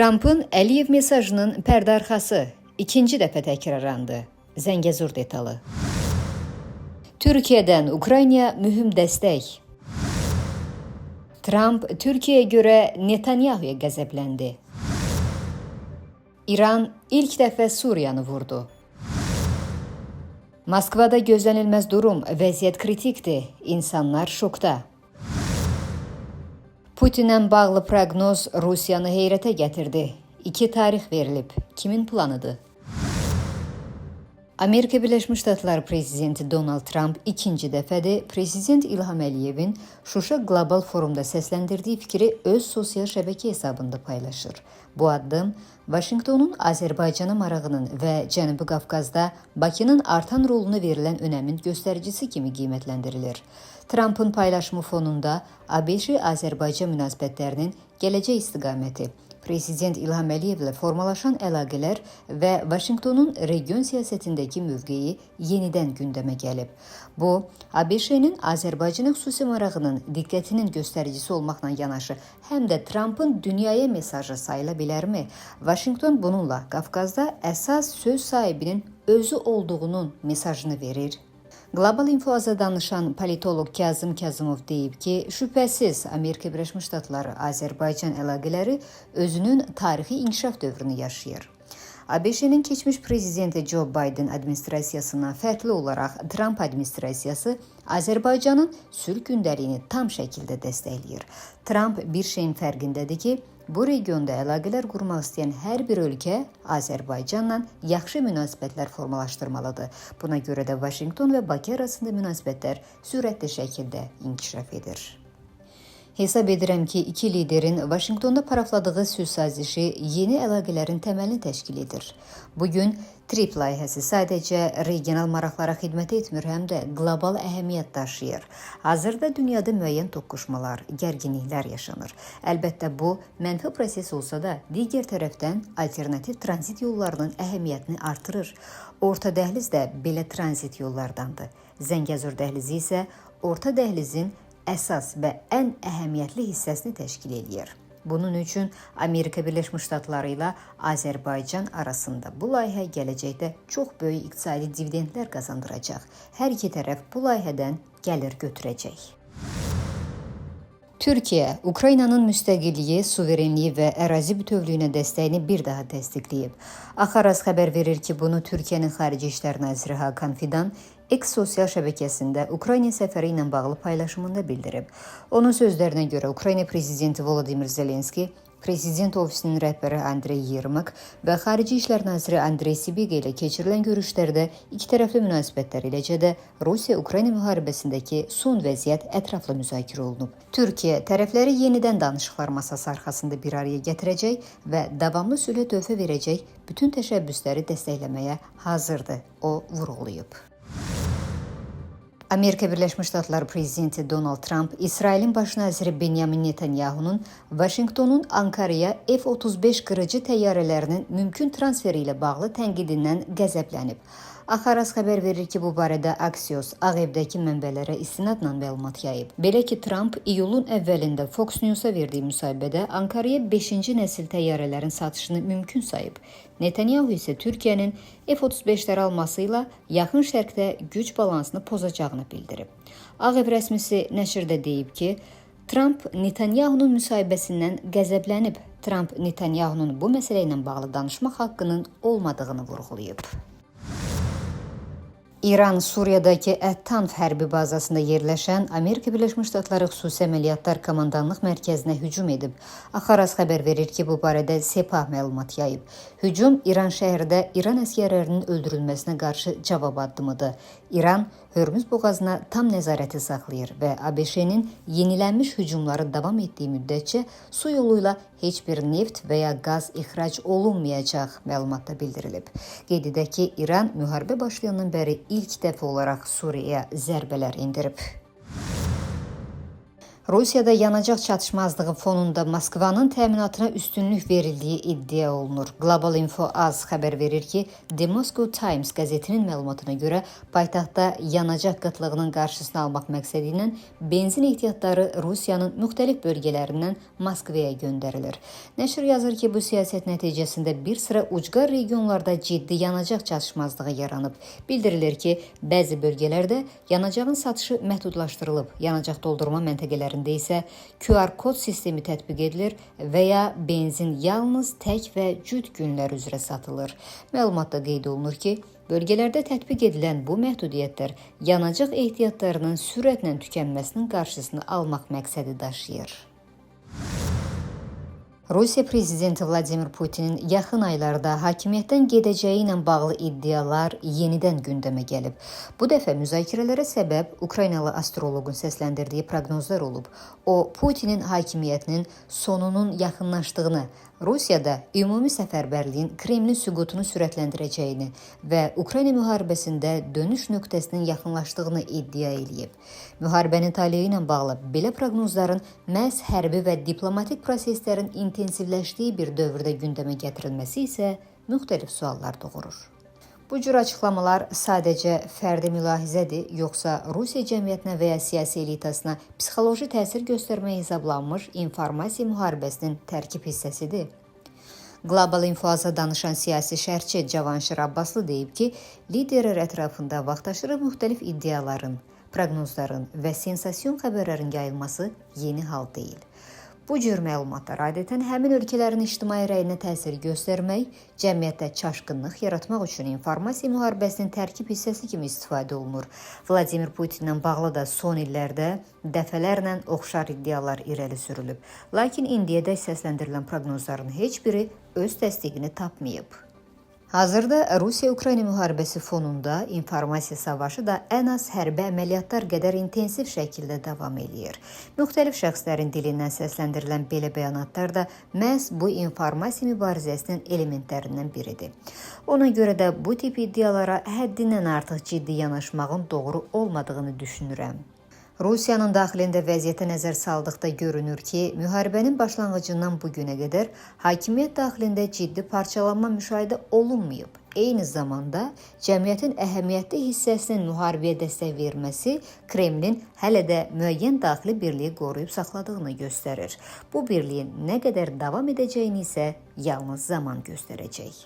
Trampın Əliyev mesajının pərdə arxası ikinci dəfə təkrarlandı. Zəngəzur detalı. Türkiyədən Ukraynaya mühüm dəstək. Tramp Türkiyəyə görə Netanyahuya qəzəbləndi. İran ilk dəfə Suriyanı vurdu. Moskvada gözlənilməz durum, vəziyyət kritikdir. İnsanlar şokda. Putinlə bağlı proqnoz Rusiyanı heyrətə gətirdi. İki tarix verilib. Kimin planıdır? Amerika Birləşmiş Ştatları prezidenti Donald Trump ikinci dəfədir prezident İlham Əliyevin Şuşa Qlobal Forumda səsləndirdiyi fikri öz sosial şəbəkə hesabında paylaşır. Bu addım Vaşinqtonun Azərbaycana marağının və Cənubi Qafqazda Bakının artan roluna verilən önəmin göstəricisi kimi qiymətləndirilir. Trumpın paylaşımı fonunda ABŞ-Azərbaycan münasibətlərinin gələcək istiqaməti, Prezident İlham Əliyevlə formalaşan əlaqələr və Vaşinqtonun region siyasətindəki mövqeyi yenidən gündəmə gəlib. Bu, ABŞ-nin Azərbaycana xüsusi marağının, diqqətinin göstəricisi olmaqla yanaşı, həm də Trumpın dünyaya mesajı sayıla bilərmi? Vaşinqton bununla Qafqazda əsas söz sahibinin özü olduğunun mesajını verir. Global Infoaza danışan politoloq Kazım Kazımov deyib ki, şübhəsiz Amerika Birləşmiş Ştatları Azərbaycan əlaqələri özünün tarixi inkişaf dövrünü yaşayır. ABŞ-nin keçmiş prezidenti Joe Biden administrasiyasından fərqli olaraq Trump administrasiyası Azərbaycanın sülh gündəliyini tam şəkildə dəstəkləyir. Trump bir şeyin fərqindədir ki, bu regionda əlaqələr qurmaq istəyən hər bir ölkə Azərbaycanla yaxşı münasibətlər formalaşdırmalıdır. Buna görə də Vaşinqton və Bakı arasında münasibətlər sürətli şəkildə inkişaf edir. Hesab edirəm ki, iki liderin Vaşinqtonda parafladığı sülh sazişi yeni əlaqələrin təməlini təşkil edir. Bu gün TRIPP layihəsi sadəcə regional maraqlara xidmət etmir, həm də qlobal əhəmiyyət daşıyır. Hazırda dünyada müəyyən toqquşmalar, gərginliklər yaşanır. Əlbəttə bu mənfi proses olsa da, digər tərəfdən alternativ tranzit yollarının əhəmiyyətini artırır. Orta dəhliz də belə tranzit yollardandır. Zəngəzur dəhlizi isə orta dəhlizin əsas və ən əhəmiyyətli hissəsini təşkil eləyir. Bunun üçün Amerika Birləşmiş Ştatları ilə Azərbaycan arasında bu layihə gələcəkdə çox böyük iqtisadi dividendlər qazandıracaq. Hər iki tərəf bu layihədən gəlir götürəcək. Türkiyə Ukraynanın müstəqilliyi, suverenliyi və ərazi bütövlüyünə dəstəyini bir daha təsdiqləyib. Axaras xəbər verir ki, bunu Türkiyənin Xarici İşlər naziri Hakan Fidan X sosial şəbəkəsində Ukrayna səfəri ilə bağlı paylaşımında bildirib. Onun sözlərinə görə Ukrayna prezidenti Volodymyr Zelenski, Prezident ofisinin rəhbəri Andrey Yermak və Xarici İşlər naziri Andrey Sibiga ilə keçirilən görüşlərdə ikitərəfli münasibətlər, eləcə də Rusiya-Ukrayna müharibəsindəki son vəziyyət ətraflı müzakirə olunub. Türkiyə tərəfləri yenidən danışıqlar masası arxasında bir araya gətirəcək və davamlı sülhə töhfə verəcək bütün təşəbbüsləri dəstəkləməyə hazırdır, o vurğulayıb. Amerika Birləşmiş Ştatları prezidenti Donald Trump İsrailin baş naziri Benyamin Netanyahunun Vaşinqtonun Ankaraya F-35 qırıcı təyyarələrinin mümkün transferi ilə bağlı tənqidindən qəzəblənib. Axaras xəbər verir ki, bu barədə Axios Ağ Evdəki mənbələrə istinadla məlumat yayıb. Belə ki, Trump iyulun əvvəlində Fox News-a verdiyi müsahibədə Ankaraya 5-ci nəsil təyyarələrin satışını mümkün sayıb. Netanyahu isə Türkiyənin F-35-ləri alması ilə Yaxın Şərqdə güc balansını pozacağını bildirib. Ağ Ev rəsmisi nəşrdə deyib ki, Trump Netanyahunun müsahibəsindən qəzəblənib. Trump Netanyahunun bu məsələ ilə bağlı danışmaq haqqının olmadığını vurğulayıb. İran Suriyadakı Ət-Tanf hərbi bazasında yerləşən Amerika Birləşmiş Ştatları Xüsusi Əməliyyatlar Komandanlıq Mərkəzinə hücum edib. Axaras xəbər verir ki, bu barədə Sepah məlumat yayıb. Hücum İran şəhərdə İran əsgərlərinin öldürülməsinə qarşı cavab addımıdır. İran Hörmüz boğazına tam nəzarəti saxlayır və ABŞ-nin yenilənmiş hücumları davam etdiyi müddətcə su yolu ilə heç bir neft və ya qaz ixrac olunmayacaq məlumatda bildirilib. Qeyd edək ki, İran müharibə başlayandan bəri ilk dəfə olaraq Suriyaya zərbələr endirib. Rusiyada yanacaq çatışmazlığı fonunda Moskvanın təminatına üstünlük verildiyi iddia olunur. Global Info Az xəbər verir ki, The Moscow Times qəzetinin məlumatına görə paytaxtda yanacaq qıtlığının qarşısını almaq məqsədi ilə benzin ehtiyatları Rusiyanın müxtəlif bölgələrindən Moskvaya göndərilir. Nəşr yazır ki, bu siyasət nəticəsində bir sıra ucqar regionlarda ciddi yanacaq çatışmazlığı yaranıb. Bildirilir ki, bəzi bölgələrdə yanacağın satışı məhdudlaşdırılıb, yanacaq doldurma məntəqələrində isə QR kod sistemi tətbiq edilir və ya benzin yalnız tək və cüt günlər üzrə satılır. Məlumatda qeyd olunur ki, bölgələrdə tətbiq edilən bu məhdudiyyətlər yanacaq ehtiyatlarının sürətlə tükənməsinin qarşısını almaq məqsədi daşıyır. Rusiya prezidenti Vladimir Putinin yaxın aylarda hakimiyyətdən gedəcəyi ilə bağlı iddialar yenidən gündəmə gəlib. Bu dəfə müzakirələrə səbəb Ukraynalı astroloqun səsləndirdiyi proqnozlar olub. O, Putinin hakimiyyətinin sonunun yaxınlaşdığını, Rusiyada ümumi səfərbərliyin Kremlin süqutunu sürətləndirəcəyini və Ukrayna müharibəsində dönüş nöqtəsinin yaxınlaşdığını iddia eləyib. Müharibənin taleyi ilə bağlı belə proqnozların məhz hərbi və diplomatik proseslərin intensivləşdiyi bir dövrdə gündəmə gətirilməsi isə müxtəlif suallar doğurur. Bu cür açıqlamalar sadəcə fərdi mülahizədir, yoxsa Rusiya cəmiyyətinə və ya siyasi elitasına psixoloji təsir göstərməyə hesablanmış informasiya müharibəsinin tərkib hissəsidir? Global Infoaza danışan siyasi şərhçi Cavanşir Abbaslı deyib ki, liderlər ətrafında vaxtaşırı müxtəlif iddiaların, proqnozların və sensasiyon xəbərlərin yayılması yeni hal deyil. Bu cür məlumatlar adətən həmin ölkələrin ictimai rəyinə təsir göstərmək, cəmiyyətdə çaşqınlıq yaratmaq üçün informasiya müharibəsinin tərkib hissəsi kimi istifadə olunur. Vladimir Putinlə bağlı da son illərdə dəfələrlə oxşar iddialar irəli sürülüb. Lakin indiyədək səsləndirilən proqnozların heç biri öz təsdiqini tapmayıb. Hazırda Rusiya-Ukrayna müharibəsi fonunda informasiya savaşı da ən az hərbi əməliyyatlar qədər intensiv şəkildə davam eləyir. Müxtəlif şəxslərin dilindən səsləndirilən belə bəyanatlar da məhz bu informasiya mübarizəsinin elementlərindən biridir. Ona görə də bu tip iddialara həddindən artıq ciddi yanaşmağın doğru olmadığını düşünürəm. Rusiyanın daxilində vəziyyətə nəzər saldıqda görünür ki, müharibənin başlanğıcından bu günə qədər hakimiyyət daxilində ciddi parçalanma müşahidə olunmayıb. Eyni zamanda cəmiyyətin əhəmiyyətli hissəsinin müharibəyə dəstək verməsi Kremlin hələ də müəyyən daxili birliyi qoruyub saxladığını göstərir. Bu birliyin nə qədər davam edəcəyini isə yalnız zaman göstərəcək.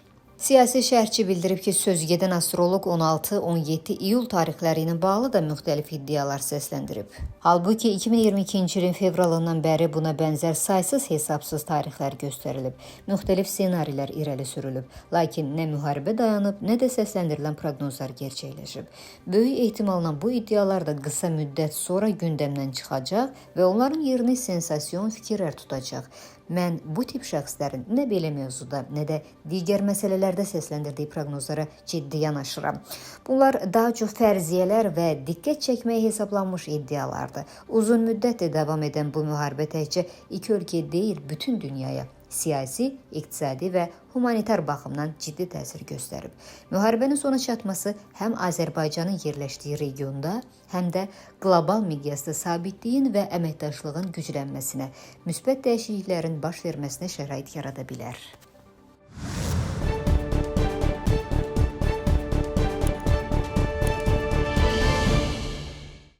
Siyasi şərhçi bildirib ki, sözügedən astroloq 16-17 iyul tarixləri ilə bağlı da müxtəlif iddialar səsləndirib. Halbuki 2022-ci ilin fevralından bəri buna bənzər saysız hesabsız tarixlər göstərilib, müxtəlif ssenarilər irəli sürülüb. Lakin nə müharibə dayanıb, nə də səsləndirilən proqnozlar gerçəkləşib. Böyük ehtimalla bu iddialar da qısa müddət sonra gündəmdən çıxacaq və onların yerini sensasiyon fikirlər tutacaq. Mən bu tip şəxslərin nə belə mövzuda, nə də digər məsələlərdə səsləndirdiyi proqnozlara ciddi yanaşıram. Bunlar daha çox fərziyyələr və diqqət çəkməyə hesablanmış iddialardır. Uzun müddətli davam edən bu müharibə təkcə iki ölkəyə deyil, bütün dünyaya siyasi, iqtisadi və humanitar baxımdan ciddi təsir göstərib. Müharibənin sona çatması həm Azərbaycanın yerləşdiyi regionda, həm də qlobal miqyasda sabitliyin və əməkdaşlığın güclənməsinə, müsbət dəyişikliklərin baş verməsinə şərait yarada bilər.